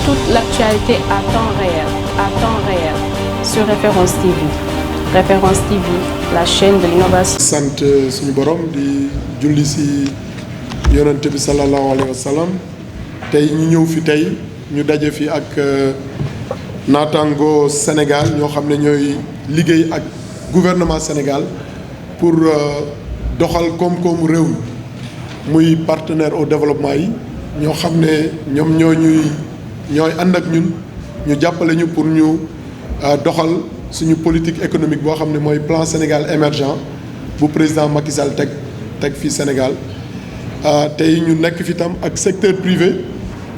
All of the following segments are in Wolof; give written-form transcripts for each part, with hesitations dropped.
toute l'actualité à temps réel sur Référence TV. Référence TV, la chaîne de l'innovation. sant suñu borom di julli si yonent bi sallallahu alayhi wa sallam tey ñu ñëw fi tey ñu daje fi ak naataango Sénégal ñoo xam ne ñooy liggéey ak gouvernement Sénégal pour doxal koom-koomu réew mi muy partenaire au développement yi ñoo xam ne ñoom ñooy ànd ak ñun ñu jàppale ñu pour ñu doxal suñu politique économique boo xam ne mooy plan Sénégal émergent bu président Macky Sall teg fii Sénégal tey ñu nekk fi tam ak secteur privé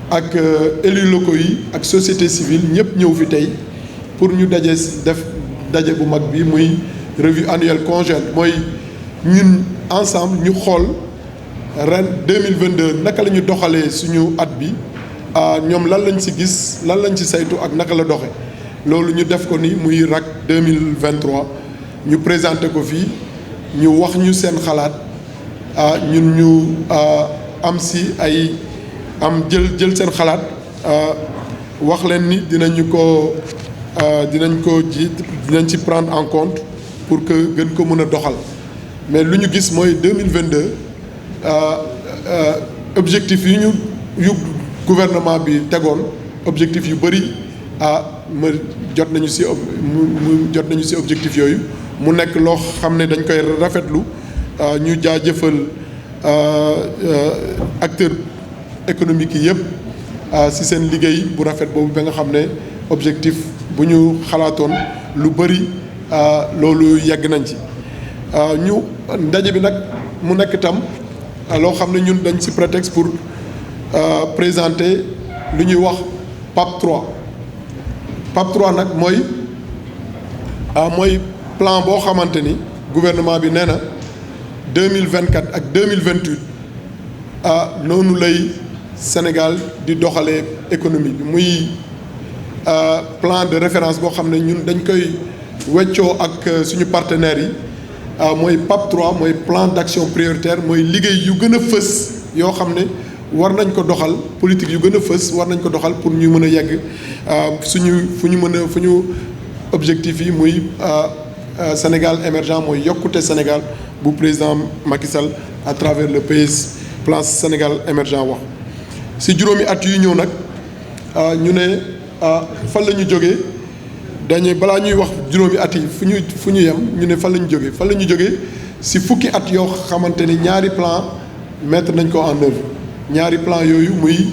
ak élus locaux yi ak société civile ñëpp ñëw fi tey pour ñu def daje bu mag bi muy revue annuelle conjointe mooy ñun ensemble ñu xool ren 2022 naka la ñu doxalee suñu at bi ñoom lan lañ ci gis lan lañ ci saytu ak naka la doxe loolu ñu def ko ni muy RAC 2023 ñu présenté ko fii ñu wax ñu seen xalaat ñun ñu am si ay jël seen xalaat wax leen ni dinañ ci prendre en compte pour que gën ko mën a doxal mais lu ñu gis mooy 2022 objectif yu gouvernement bi tegoon objectif yu bëri jot nañu ci objectif yooyu mu nekk loo xam ne dañ koy rafetlu ñu jaajëfal acteurs économiques yi yëpp ci seen liggéey bu rafet boobu ba nga xam ne objectif bu ñu xalaatoon lu bëri loolu yegg nañ ci ñu ndaje bi nag mu nekk tam loo xam ne ñun dañ ci prétexte pour présenter lu ñuy wax PAP 3 PAP 3 nag mooy plan boo xamante ni gouvernement bi nee na 2024 ak 2028 noonu lay Sénégal di doxalee économie bi muy plan de référence boo xam ne ñun dañ koy weccoo ak suñu partenaires yi mooy PAP 3 mooy plan d'action prioritaire mooy liggéey yu gën a fës yoo xam ne war nañ ko doxal politique yu gën a fës war nañ ko doxal pour ñu mën a yegg fu ñu objectif yi muy Sénégal émergent mooy yokkute Sénégal bu président Macky Sall à travers le plan Sénégal émergent wax si juróomi at yu ñëw nag ñu ne fan la ñu jógee dañuy balaa ñuy wax juróomi at yi fu ñu yem ñu ne fan la ñu jógee si fukki at yoo xamante ni ñaari plan mettre nañ ko en œuvre ñaari plan yooyu muy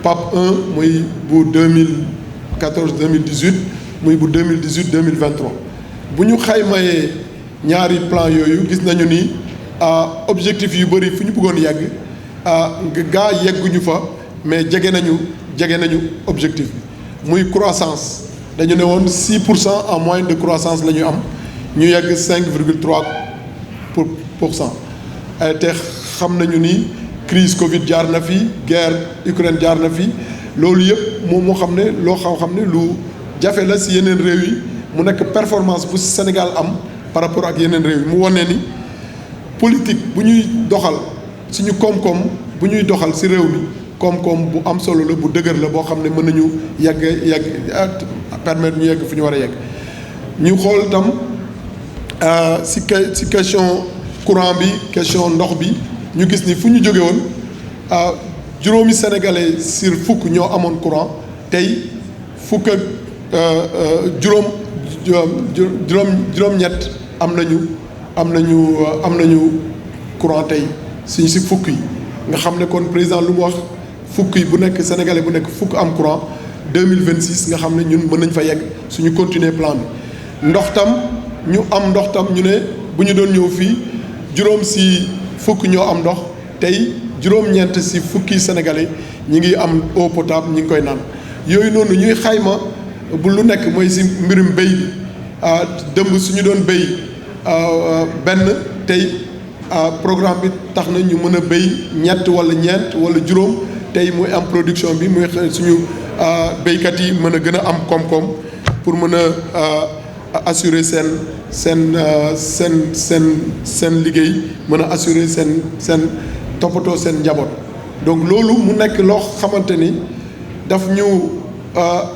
PAP 1 muy bu 2014 2018 muy bu 2018 2023 bu ñu xaymayee ñaari plan yooyu gis nañu ni objectif yu bëri fu ñu bëggoon yegg gaa yegguñu fa mais jege nañu objectif bi muy croissance dañu ne woon 6% en moyenne de croissance la ñu am ñu yegg 5,3% te xam nañu ni crise Covid jaar na fi guerre Ukraine jaar na fi loolu yëpp moo xam ne lu jafe la si yeneen réew yi mu nekk performance bu Sénégal am par rapport ak yeneen réew yi mu wane ni politique bu ñuy doxal suñu koom-koom bu ñuy doxal si réew mi koom-koom bu am solo la bu dëgër la boo xam ne mën nañu permettre ñu yegg fu ñu war a yegg ñu xool itam si question courant bi question ndox bi ñu gis ni fu ñu jóge woon juróomi sénégalais sur fukk ñoo amoon courant tey fukk ak juróom-ñett am nañu courant tey suñ si fukk yi nga xam ne kon président lu mu wax fukk yi bu nekk sénégalais bu nekk fukk am courant 2026 nga xam ne ñun mën nañ fa yegg suñu continuer plan bi ndox tam ñu ne bu ñu doon ñëw fii juróom si fukk ñoo am ndox tey juróom-ñeent si fukki sénégalais ñi ngi am eau potable ñi ngi koy naan yooyu noonu ñuy xayma bu lu nekk mooy si mbirum béy bi dëmb suñu doon béy benn tey programme bi tax na ñu mën a béy ñett wala ñeent wala juróom tey muy am production bi muy suñu béykat yi mën a gën a am koom-koom pour mën a assurer seen liggéey mën a assurer seen toppatoo seen njaboot donc loolu mu nekk loo xamante ni daf ñu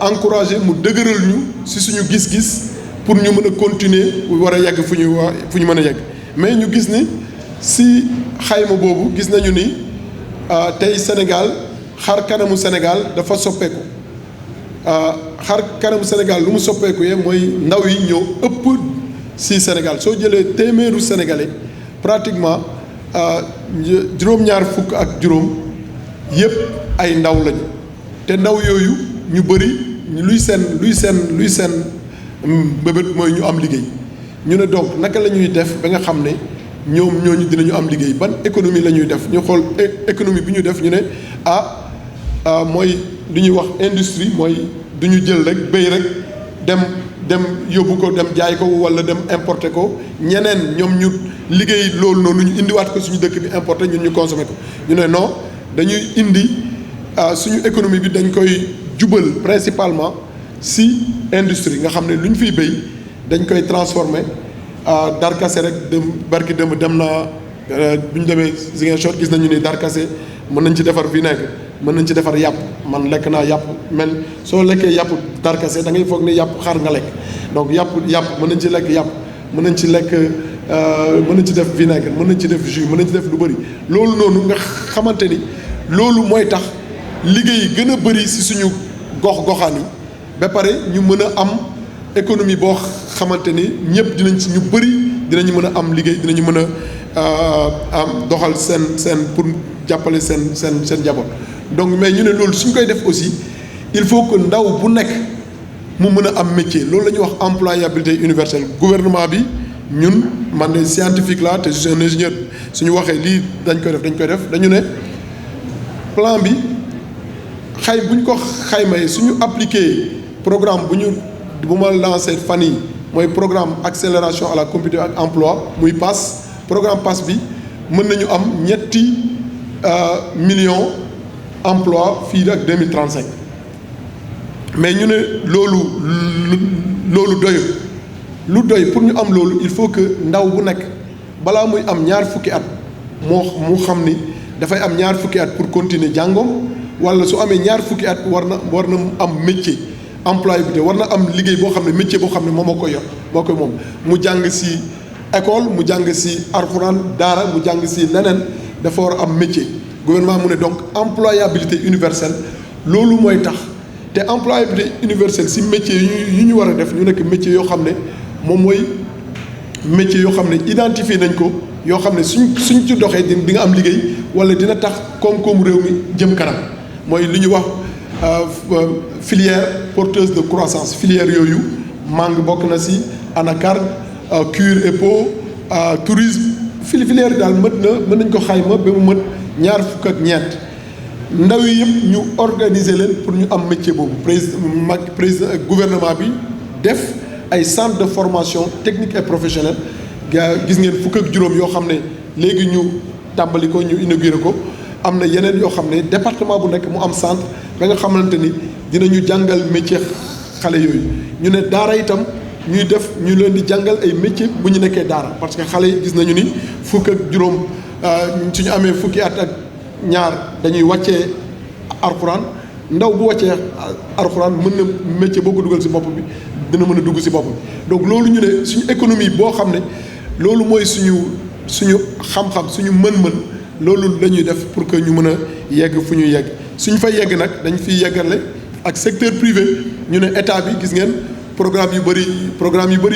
encourager mu dëgëral ñu ci suñu gis-gis pour ñu mën a continuer war a yegg fu ñu mën a yegg mais ñu gis ni ci xayma boobu gis nañu ni tey Sénégal xar kanamu Sénégal dafa soppeeku xar kanamu Sénégal lu mu soppeeku yee mooy ndaw yi ñëw ëpp ci Sénégal soo jëlee téeméeru sénégalais pratiquement juróom-ñaar fukk ak juróom yépp ay ndaw lañu te ndaw yooyu ñu bëri luy seen mbébét mooy ñu am liggéey ñu ne donc naka la ñuy def ba nga xam ne ñooñu dinañu am liggéey ban économie la ñuy def ñu xool économie bi ñu def ñu ne mooy li ñuy wax industrie mooy du ñu jël rek béy rek dem yóbbu ko dem jaay ko walla dem importer ko ñeneen ñoom ñu liggéey loolu noonu ñu indiwaat ko suñu dëkk bi importer ñun ñu consommer ko ñu ne non dañuy indi suñu économie bi dañ koy jubal principalement si industrie nga xam ne lu ñu fiy béy dañ koy transformer darkase rek barki dem naa bu ñu demee Ziguinchor gis nañu ni darkase mën nañ ci defar vinaigre mën nañ ci defar yàpp man lekk naa yàpp mel soo lekkee yàpp darkase da ngay foog ne yàpp xar nga lekk donc yàpp mën nañ ci lekk yàpp mën nañ ci lekk mën nañ ci def vinaigre mën nañ ci def jus mën nañ ci def lu bëri loolu noonu nga xamante ni loolu mooy tax liggéey gën a bëri si suñu gox-goxaan yi ba pare ñu mën a am économie boo xamante ni ñëpp dinañ ci ñu bëri dinañu mën a am liggéey dinañu mën a am doxal seen pour jàppale seen njaboot donc mais ñu ne loolu suñ koy def aussi il faut que ndaw bu nekk mu mën a am métier loolu la ñuy wax employabilité universelle gouvernement bi ñun man de scientifique la te je suis un ingénieur suñu waxee lii dañ koy def dañu ne plan bi buñ ko xaymayee suñu appliqué programme bu ma lancé fan yi mooy programme accélération à la compétitivité ak emploi muy PASS programme PASS bi mën nañu am ñetti millions emploi fii ak 2035 mais ñu ne loolu doyul lu doy pour ñu am loolu il faut que ndaw bu nekk balaa muy am ñaar fukki at mu xam ni dafay am ñaar fukki at pour continuer jàngoom wala su amee ñaar fukki at war na am métier employabilité war na am liggéey boo xam ne métier boo xam ne moom moo koy yor moo koy moom mu jàng ci école mu jàng ci alxuraan daara mu jàng ci leneen dafa war a am métier gouvernement mu ne donc employabilité universelle loolu mooy tax te employabilité universelle ci métier yu ñu war a def ñu nekk métier yoo xam ne moom mooy métier yoo xam ne identifié nañ ko yoo xam ne suñ ci doxee di nga am liggéey walla dina tax koom-koomu réew mi jëm kanam mooy li ñu wax filière porteuse de croissance filière yooyu mangue bokk na ci anacarde cuir et peau tourisme filière yi daal mën nañ ko xayma ba mu mët ñaar fukk ak ñeent ndaw yi yëpp ñu organiser leen pour ñu am métier boobu président gouvernement bi def ay centre de formation technique et professionnelle gis ngeen fukk ak juróom yoo xam ne léegi ñu tàmbali ko ñu inauguré ko am na yeneen yoo xam ne département bu nekk mu am centre ba nga xamante ni dinañu jàngal métier xale yooyu ñu ne daara itam ñuy def ñu leen di jàngal ay métier bu ñu nekkee daara parce que xale yi gis nañu ni fukk ak juróom suñu amee fukki at ak ñaar dañuy wàccee alxuraan ndaw bu wàccee alxuraan mën na métier boo ko dugal ci bopp bi dina mën a dugg ci bopp bi donc loolu ñu ne suñu économie boo xam ne loolu mooy suñu xam-xam suñu mën-mën loolu la ñuy def pour que ñu mën a yegg fu ñuy yegg suñ fa yegg nag dañ fiy yeggale ak secteur privé ñu ne état bi gis ngeen programme yu bëri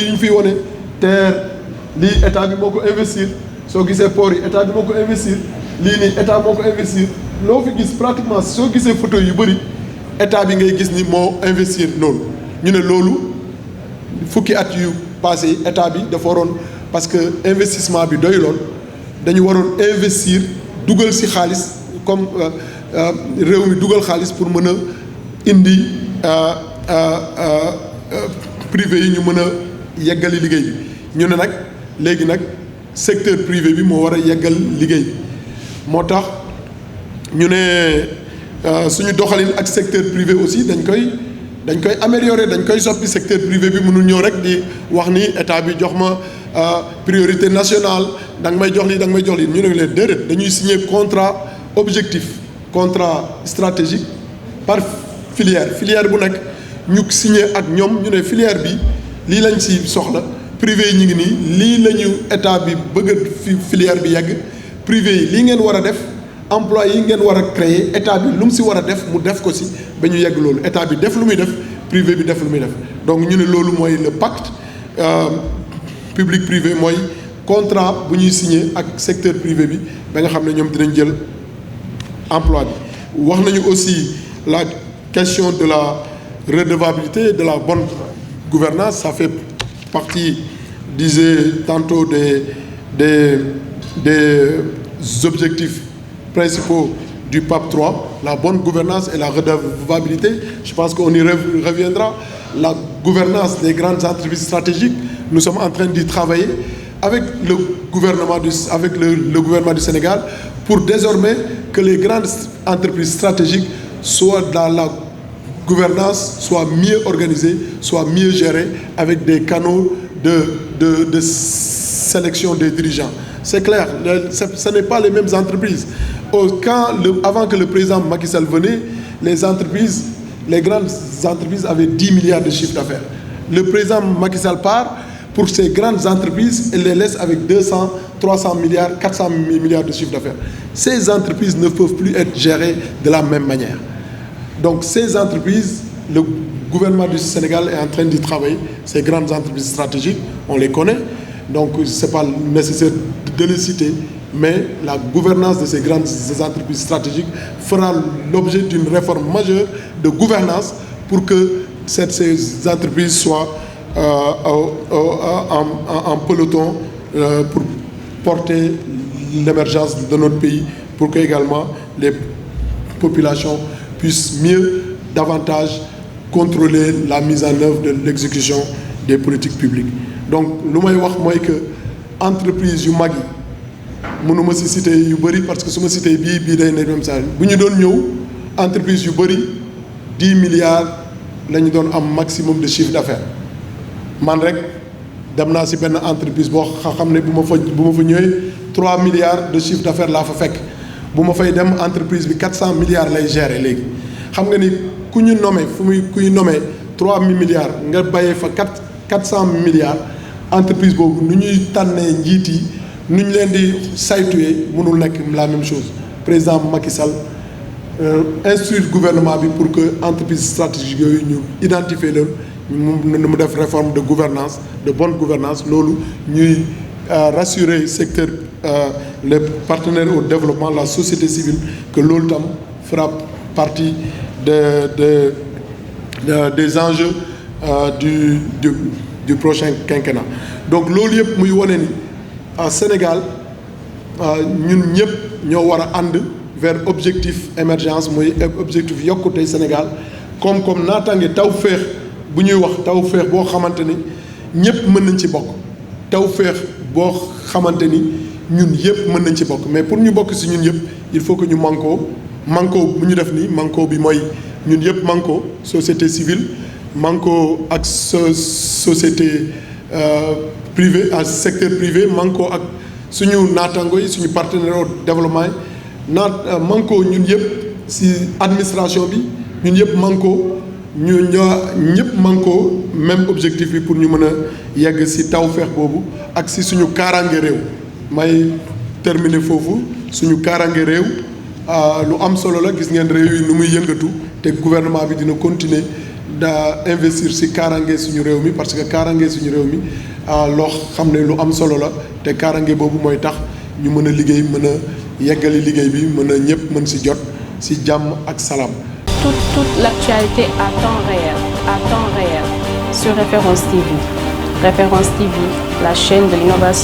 yu ñu fiy wone terre lii état bi moo ko investir soo gisee port yi état bi moo ko investir lii nii état moo ko investir loo fi gis pratiquement soo gisee photo yu bëri état bi ngay gis ni moo investir loolu ñu ne loolu fukki at yu passé yi état bi dafa waroon parce que investissement bi doy lool dañu waroon investir dugal ci xaalis comme réew mi dugal xaalis pour mën a indi privé yi ñu mën a yeggali liggéey bi ñu ne nag léegi nag secteur privé bi moo war a yeggal liggéey bi moo tax ñu ne suñu doxalin ak secteur privé aussi dañ koy améliorer dañ koy soppi secteur privé bi mënul ñëw rek di wax ni état bi jox ma priorité nationale da nga may jox lii ñu ne leen déedéet dañuy signer contrat objectif contrat stratégique par filière bu nekk ñu signé ak ñoom ñu ne filière bi lii lañ ci soxla privé yi ñu ngi nii lii la ñu état bi bëgg fi filière bi yegg privé yi lii ngeen war a def emploi yi ngeen war a créer état bi lu mu ci war a def mu def ko ci ba ñu yegg loolu état bi def lu muy def privé bi def lu muy def donc ñu ne loolu mooy le pacte public privé mooy contrat bu ñuy signé ak secteur privé bi ba nga xam ne ñoom dinañ jël emploi bi wax nañu aussi la question de la redevabilité de la bonne gouvernance ça fait partie disait tantôt des objectifs principaux du PAP 3 la bonne gouvernance et la redevabilité je pense qu'on y reviendra la gouvernance des grandes entreprises stratégiques nous sommes en train d'y travailler avec le gouvernement du Sénégal pour désormais que les grandes entreprises stratégiques soient dans la gouvernance, soient mieux organisées, soient mieux gérées avec des canaux de sélection des dirigeants. C'est clair, ce n'est pas les mêmes entreprises. Avant que le président Macky Sall venait, les grandes entreprises avaient 10 milliards de chiffre d'affaires. Le président Macky Sall part pour ces grandes entreprises et les laisse avec 200, 300 milliards, 400 milliards de chiffre d'affaires. Ces entreprises ne peuvent plus être gérées de la même manière. Donc ces entreprises, le gouvernement du Sénégal est en train d'y travailler. Ces grandes entreprises stratégiques, on les connaît. Donc ce n'est pas nécessaire de les citer. Mais la gouvernance de ces grandes entreprises stratégiques fera l'objet d'une réforme majeure de gouvernance pour que ces entreprises soient en peloton pour porter l'émergence de notre pays, pour que également les populations puissent davantage contrôler la mise en œuvre de l'exécution des politiques publiques. Donc lu may wax mooy que entreprise yu mag yi mënuma ci citer yu bëri parce que su ma citer bii day ne même saa bu ñu doon ñëw entreprise yu bëri 10 milliards la ñu doon am maximum de chiffre d'affaires man rek dem naa ci benn entreprise boo xam ne bu ma fa ñëwee 3 milliards de chiffre d'affaires laa fa fekk bu ma fay dem entreprise bi 400 milliards lay gérer léegi xam nga ni ku ñu nommé kuy nommé 3 milliards nga bàyyee fa 400 milliards entreprise boobu nu ñuy tànnee njiit yi nu ñu leen di saytuwee mënul nekk la même chose président Macky Sall instruire gouvernement bi pour que entreprise stratégique yooyu ñu identifier leen mu def réforme de gouvernance de bonne gouvernance loolu ñuy rassurer secteur les partenaires au développement la société civile que loolu tam fera partie des enjeux du prochain quinquennat donc loolu yëpp muy wane ni Sénégal ñun ñëpp ñoo war a ànd vers objectif émergence mooy objectif yokkute Sénégal comme naataange taw féex bu ñuy wax taw féex boo xamante ni ñëpp mën nañ ci bokk taw féex boo xamante ni ñun yëpp mën nañ ci bokk mais pour ñu bokk ci ñun yëpp il faut que ñu manko bu ñu def nii manko bi mooy ñun yëpp manko société civile manko ak société privée ak secteur privé manko ak suñu naataango yi suñu partenaire au développement yi manko ñun yëpp ci administration bi ñun yëpp manko ñëpp manko même objectif bi pour ñu mën a yegg ci tawfeex boobu ak ci suñu kaaraange réew may terminer foofu suñu kaaraange réew lu am solo la gis ngeen réew yi nu muy yëngatu te gouvernement bi dina continuer da investir ci kaaraange suñu réew mi parce que kaaraange suñu réew mi loo xam ne lu am solo la te kaaraange boobu mooy tax ñu mën a liggéey mën a yeggali liggéey bi mën a ñëpp mën ci jot ci jàmm ak salaam. Toute l'actualité à temps réel sur Référence TV. Référence TV, la chaîne de l'innovation.